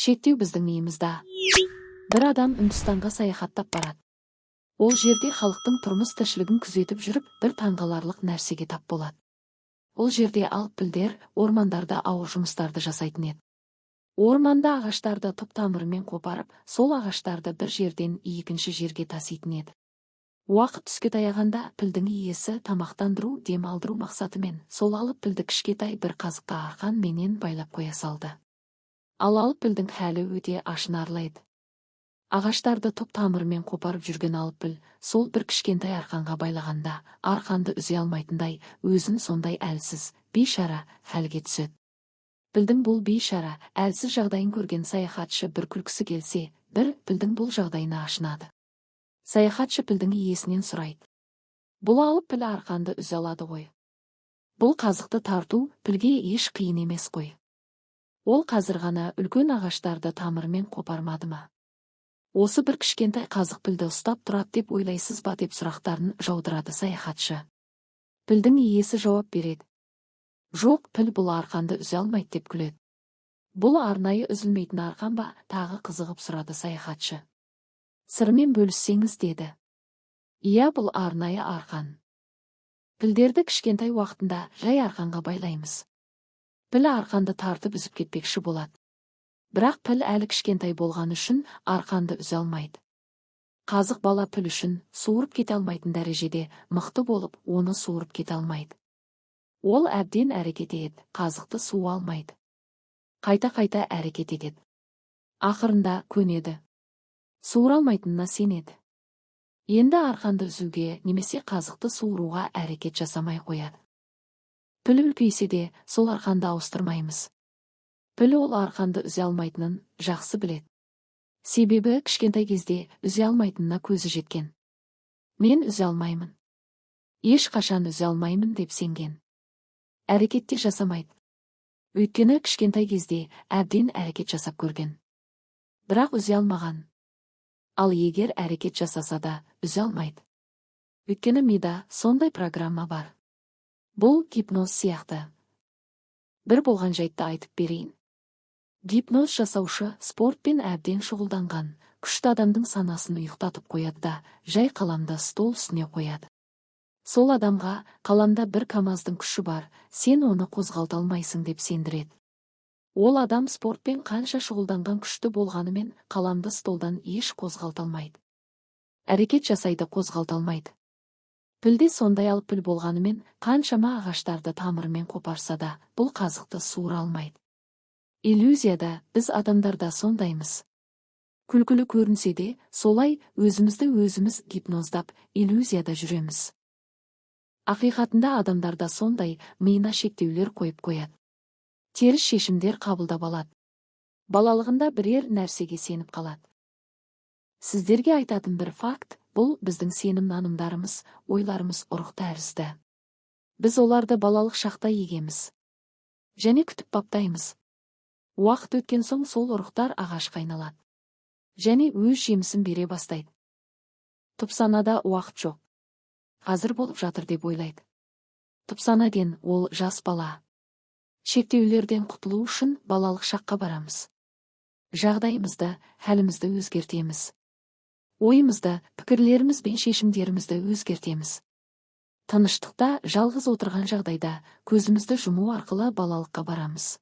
Шектеу біздің миымызда. Бір адам Үндістанға саяхаттап барады. Ол жерде халықтың тұрмыс тіршілігін күзетіп жүріп, бір таңғаларлық нәрсеге тап болады. Ол жерде алып пілдер ормандарда ауыр жұмыстарды жасайтын еді. Орманда ағаштарды түп тамырымен қопарып, сол ағаштарды бір жерден екінші жерге таситын еді. Уақыт түске таяғанда пілдің иесі тамақтандыру, дем алдыру мақсатымен сол алып пілді кішкентай бір қазыққа арқан менен байлап қоя салды. Ал алып пілдің халі өте ашынарлы еді. Ағаштарды түп тамырымен қопарып жүрген алып піл сол бір кішкентай арқанға байлағанда арқанды үзе алмайтындай өзін сондай әлсіз, бейшара халге түседі. Пілдің бұл бейшара, әлсіз жағдайын көрген саяхатшы бір күлкісі келсе, бір пілдің бұл жағдайына ашынады. Саяхатшы пілдің иесінен сұрайды. Бұл алып піл арқанды үзе алады ғой. Бұл қазықты тарту пілге еш қиын емес қой. Ол қазір ғана үлкен ағаштарды тамырымен қопармады ма? Осы бір кішкентай қазық пілді ұстап тұрады деп ойлайсыз ба деп сұрақтарын жаудырады саяхатшы. Пілдің иесі жауап береді. Жоқ, піл бұл арқанды үзе алмайды деп күледі. Бұл арнайы үзілмейтін арқан ба, тағы қызығып сұрады саяхатшы. Сырымен бөліссеңіз деді. Иә, бұл арнайы арқан. Пілдерді кішкентай уақытында жай арқанға байлаймыз. Піл арқанды тартып үзіп кетпекші болады. Бірақ піл әлі кішкентай болған үшін арқанды үзе алмайды. Қазық бала піл үшін суырып кете алмайтын дәрежеде мықты болып, оны суырып кете алмайды. Ол әбден әрекет етеді, қазықты суыра алмайды. Қайта-қайта әрекет етеді. Ақырында көнеді. Суыра алмайтынына сенеді. Енді арқанды үзуге немесе қазықты суыруға әрекет жасамай қояды. Піл үлкейсе де сол арқанды ауыстырмаймыз. Піл ол арқанды үзе алмайтынын жақсы біледі. Себебі кішкентай кезде үзе алмайтынына көзі жеткен. Мен үзе алмаймын. Ешқашан үзе алмаймын деп сенген. Әрекет те жасамайды. Өйткені кішкентай кезде әбден әрекет жасап көрген. Бірақ үзе алмаған. Ал егер әрекет жасаса да үзе алмайды. Өйткені мида сондай программа бар. Бұл гипноз сияқты. Бір болған жайтты айтып берейін. Гипноз жасаушы спортпен әбден шұғылданған, күшті адамдың санасын ұйықтатып қояды да, жай қаламды стол үстіне қояды. Сол адамға қаламда бір камаздың күші бар, сен оны қозғалта алмайсың деп сендіреді. Ол адам спортпен қанша шұғылданған күшті болғанымен қаламды столдан еш қозғалта алмайды. Әрекет жасайды, қозғалта алмайды. Пілде сондай алып піл болғанымен қаншама ағаштарды тамырымен қопарса да, бұл қазықты суыра алмайды. Иллюзияда біз адамдарда сондаймыз. Күлкілі көрінсе де, солай өзімізді өзіміз гипноздап, иллюзияда жүреміз. Ақиқатында адамдарда сондай миына шектеулер қойып қояды. Теріс шешімдер қабылдап алады. Балалығында бірер нәрсеге сеніп қалады. Сіздерге айтатын бір факт, бұл біздің сенім нанымдарымыз, ойларымыз ұрық тәрізді. Біз оларды балалық шақта егеміз. Және күтіп баптаймыз. Уақыт өткен соң сол ұрықтар ағашқа айналады. Және өз жемісін бере бастайды. Түпсанада уақыт жоқ. Қазір болып жатыр деп ойлайды. Түпсана деген ол жас бала. Шектеулерден құтылу үшін балалық шаққа барамыз. Жағдайымызды, хәлімізді өзгертеміз. Ойымызды, пікірлеріміз бен шешімдерімізді өзгертеміз. Тыныштықта жалғыз отырған жағдайда көзімізді жұму арқылы балалыққа барамыз.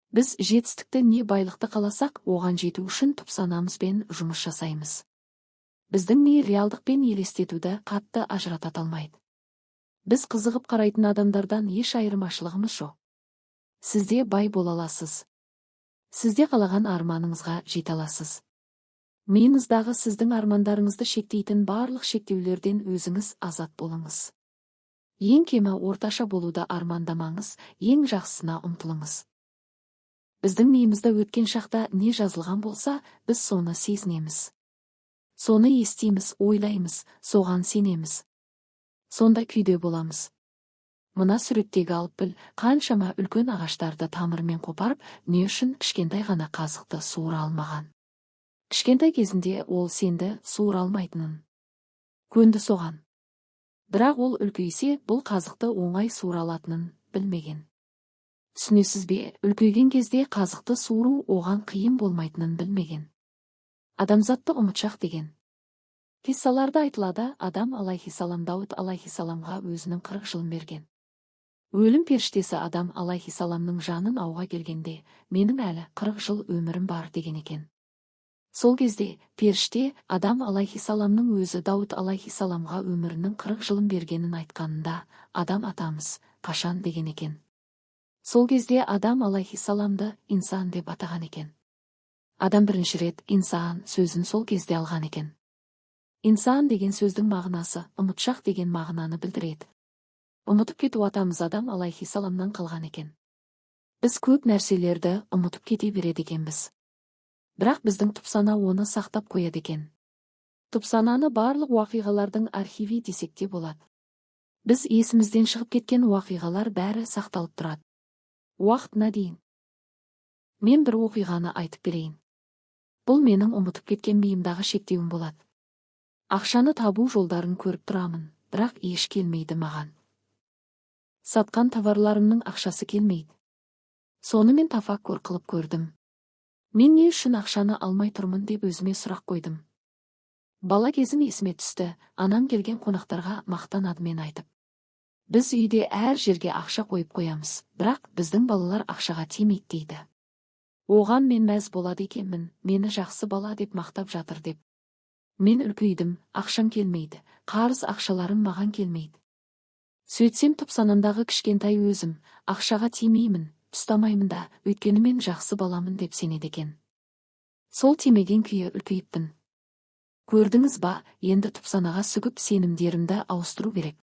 Біз жетістікті не байлықты қаласақ, оған жету үшін түпсанамызбен жұмыс жасаймыз. Біздің ми реалдық пен елестетуді қатты ажырата алмайды. Біз қызығып қарайтын адамдардан еш айырмашылығымыз жоқ. Сізде бай бола аласыз. Сізде қалаған арманыңызға жете аласыз. Миыңыздағы сіздің армандарыңызды шектейтін барлық шектеулерден өзіңіз азат болыңыз. Ең кемі орташа болуды армандамаңыз, ең жақсысына ұмтылыңыз. Біздің миымызда өткен шақта не жазылған болса, біз соны сезінеміз. Соны естиміз, ойлаймыз, соған сенеміз. Сондай күйде боламыз. Мына суреттегі алып піл қаншама үлкен ағаштарды тамырымен қопарып, не үшін кішкентай ғана қазықты суыра алмаған. Кішкентай кезінде ол сенді суыра алмайтынын. Көнді соған. Бірақ ол үлкейсе, бұл қазықты оңай суыра алатынын білмеген. Түсінесіз бе, үлкейген кезде қазықты суыру оған қиын болмайтынын білмеген. Адамзатты ұмытшақ деген. Қиссаларда айтылады, Адам алайхиссалам Дауыт алайхиссаламға өзінің 40 жылын берген. Өлім періштесі Адам алайхиссаламның жанын ауға келгенде, менің әлі 40 жыл өмірім бар деген екен. Сол кезде періште Адам алайхиссаламның өзі Дауыт алайхиссаламға өмірінің 40 жылын бергенін айтқанында, Адам атамыз қашан деген екен. Сол кезде Адам алайхиссаламды инсан деп атаған екен. Адам бірінші рет инсан сөзін сол кезде алған екен. Инсан деген сөздің мағынасы ұмытшақ деген мағынаны білдіреді. Ұмытып кету атамыз Адам алайхиссаламнан қалған екен. Біз көп нәрселерді ұмытып кете береді екенбіз. Бірақ біздің түпсана оны сақтап қояды екен. Түпсананы барлық уақиғалардың архиві десек те болады. Біз есімізден шығып кеткен уақиғалар бәрі сақталып тұрады. Уақытына дейін. Мен бір оқиғаны айтып берейін. Бұл менің ұмытып кеткен миымдағы шектеуім болады. Ақшаны табу жолдарын көріп тұрамын, бірақ еш келмейді маған. Сатқан товарларымның ақшасы келмейді. Соны мен тафаккур қылып көрдім. Мен не үшін ақшаны алмай тұрмын деп өзіме сұрақ қойдым. Бала кезім есіме түсті, анам келген қонақтарға мақтанады мен айтып. Біз үйде әр жерге ақша қойып қоямыз, бірақ біздің балалар ақшаға тимейді дейді. Оған мен мәз болады екенмін, мені жақсы бала деп мақтап жатыр деп. Мен үлкейдім, ақшам келмейді, қарыз ақшаларым маған келмейді. Сөйтсем түпсанамдағы кішкентай өзім, ақшаға тимеймін, ұстамаймын да, өйткені мен жақсы баламын деп сенеді екен. Сол тимеген күйі үлкейіппін. Көрдіңіз ба, енді түпсанаға сүгіп сенімдерімді ауыстыру керек.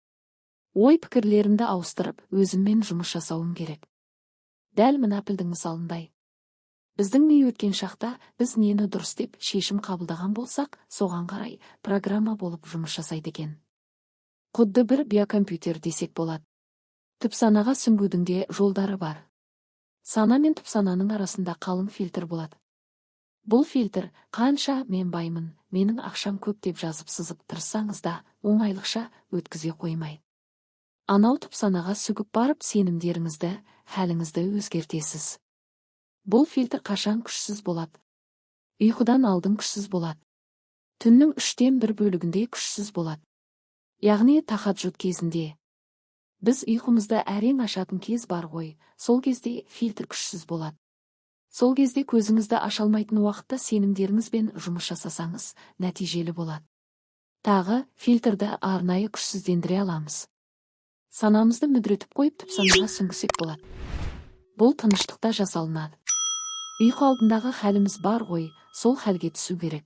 Ой пікірлерімді ауыстырып, өзіммен жұмыс жасауым керек. Дәл мына пілдің мысалындай. Біздің ми өткен шақта біз нені дұрыс деп шешім қабылдаған болсақ, соған қарай программа болып жұмыс жасайды екен. Құдды бір биокомпьютер десек болады. Түпсанаға сүңгудің де жолдары бар. Сана мен түпсананың арасында қалың фильтр болады. Бұл фильтр қанша мен баймын, менің ақшам көп деп жазып сызып тырыссаңыз да, оңайлықша өткізе қоймайды. Анау түпсанаға сүгіп барып сенімдеріңізді, хәліңізді өзгертесіз. Бұл фильтр қашан күшсіз болады? Ұйқыдан алдын күшсіз болады. Түннің 1/3 бөлігінде күшсіз болады. Яғни тахаджуд кезінде. Біз ұйқымызды әрең ашатын кез бар ғой, сол кезде фильтр күшсіз болады. Сол кезде көзіңізді аша алмайтын уақытта сенімдеріңізбен жұмыс жасасаңыз, нәтижелі болады. Тағы фильтрді арнайы күшсіздендіре аламыз. Санамызды мүдіретіп қойып түпсанаға сүңгісек болады. Бұл тыныштықта жасалынады. Ұйқы алдындағы хәліміз бар ғой, сол хәлге түсу керек.